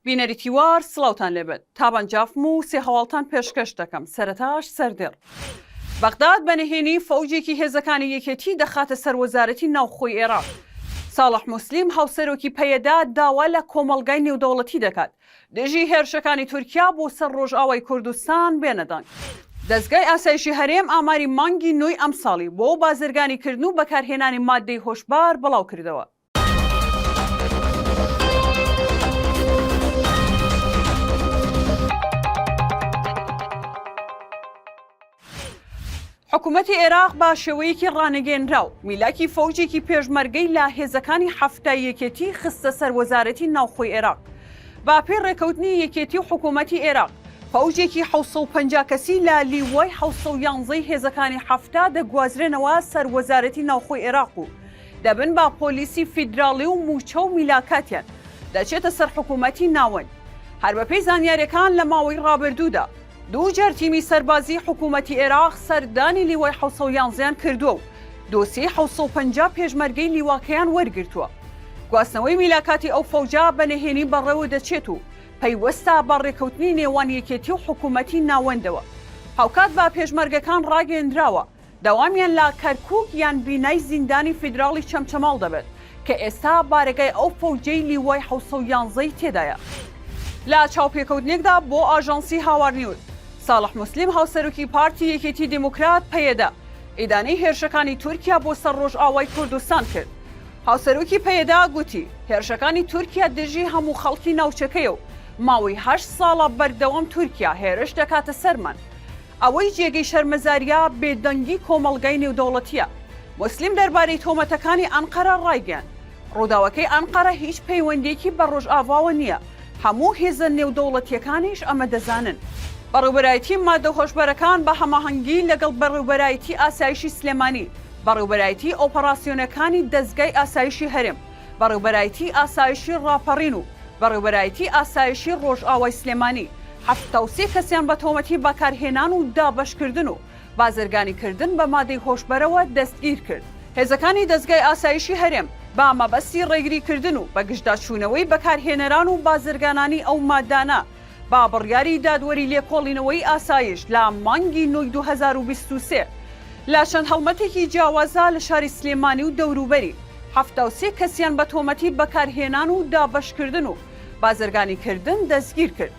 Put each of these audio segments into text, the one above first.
بینەری تیوار سڵاوتان لێبێت تابان جافم و سێ هەواڵتان پێشکەش دەکەم سەرەتاش سەردێڕ بەغداد بە نهێنی فەوجێکی هێزەکانی یەکێتی دەخاتە سەر وەزارەتی ناوخۆی عێراق ساڵح موسلیم هاوسەرۆکی پەیەدە داوا لە کۆمەڵگای نێودەوڵەتی دەکات دژی هێرشەکانی تورکیا بۆ سەر ڕۆژئاوای کوردستان بێنە دەنگ. دەزگای ئاسایشی هەرێم ئاماری مانگی نۆی ئەمساڵی بۆ بازرگانیکردن و بەکارهێنانی ماددەی هۆشبار بڵاوکردەوە. حکومەتی عێراق بە شێوەیەکی ڕانەگەیەنراو میلاکی فەوجێکی پێشمەرگەی لە هێزەکانی حەفتای یەکێتی خستە سەر وەزارەتی ناوخۆی عێراق. بە پێی ڕێکەوتنی یەکێتی و حکومەتی عێراق، فەوجێکی 750 کەسی لە لیوای 711 ی هێزەکانی 70 دەگوازرێنەوە سەر وەزارەتی ناوخۆی عێراق و دەبن بە پۆلیسی فیدراڵی و مووچە و میلاکاتیان دەچێتە سەر حکومەتی ناوەند. هەر بەپێی زانیاریەکان لە ماوەی ڕابردوودا، دوو جار تیمی سەربازیی حکوومەتی عێراق سەردانی لیوای 711 یان کردووە و دۆسیەی 750 پێشمەرگەی لیواکەیان وەرگرتووە. گواستنەوەی میلاکاتی ئەو فەوجە بە نهێنی بەڕێوە دەچێت و پەیوەستە بە ڕێککەوتنی نێوان یەکێتی و حکوومەتی ناوەندەوە. هاوکات بە پێشمەرگەکان ڕاگەیەندراوە، دەوامیان لە کەرکوک یان بینای زیندانی فیدراڵی چەمچەماڵ دەبێت کە ئێستا بارەگای ئەو فەوجەی لیوای 711 ی تێدایە. لە چاوپێکەوتنێکدا بۆ ئاژانسی هاوار نیوز، ساڵح موسلیم هاوسەرۆکی پارتی یەکێتی دیموکرات، پەیەدە، ئیدانەی هێرشەکانی تورکیا بۆ سەر ڕۆژئاوای کوردستان کرد. هاوسەرۆکی پەیەدە گوتی، هێرشەکانی تورکیا دژی هەموو خەڵکی ناوچەکەیە و ماوەی هەشت ساڵە بەردەوام تورکیا هێرش دەکاتە سەرمان. ئەوەی جێگەی شەرمەزارییە بێدەنگی کۆمەڵگای نێودەوڵەتییە. موسلیم دەربارەی تۆمەتەکانی ئەنقەرە ڕایگەیاند، ڕووداوەکەی ئەنقەرە هیچ پەیوەندییەکی بە ڕۆژئاڤاوە نییە، هەموو هێزە نێودەوڵەتییەکانیش ئەمە دەزانن. بەڕێوبەرایەتی ماددە هۆشبەرەکان بە هەماهەنگی لەگەڵ بەڕێوبەرایەتی ئاسایشی سلێمانی، بەڕێوبەرایەتی ئۆپەڕاسیۆنەکانی دەزگای ئاسایشی هەرێم، بەڕێوبەرایەتی ئاسایشی ڕاپەڕین و بەڕێوبەرایەتی ئاسایشی ڕۆژئاوای سلێمانی 73 کەسیان بە تۆمەتی بەکارهێنان و دابەشکردن و بازرگانیکردن بە مادەی هۆشبەرەوە دەستگیرکرد. هێزەکانی دەزگای ئاسایشی هەرێم بە مەبەستی ڕێگریکردن و بەگژداچوونەوەی بەکارهێنەران و بازرگانانی ئەو مادانە بە بڕیاری دادوەری لێکۆڵینەوەی ئاسایش لە مانگی نۆی 2023 لە چەند هەڵمەتێکی جیاوازدا لە شاری سلێمانی و دەوروبەری 73 کەسیان بە تۆمەتی بەکارهێنان و دابەشکردن و بازرگانیکردن دەستگیرکرد.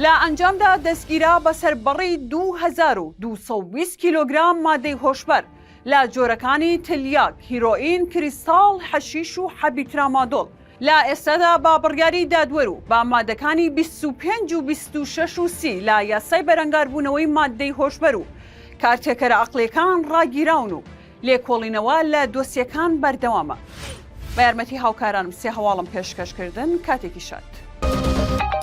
لە ئەنجامدا دەستگیرا بەسەر بڕی 2220 کیلۆگرام مادەی هۆشبەر لە جۆرەکانی تلیاک، هیرۆئین، کریستاڵ، حەشیش و حەبی ترامادۆڵ. لە ئێستادا بە بڕیاری دادوەر و بە مادەکانی 25 و 26 و 30 لە یاسای بەرەنگاربوونەوەی ماددەی هۆشبەر و کارتێکەرە عەقڵیەکان ڕاگیراون و لێکۆڵینەوە لە دۆسیەکان بەردەوامە. بە یارمەتی هاوکارانم سێ هەواڵم پێشکەش کردن کاتێکی شاد.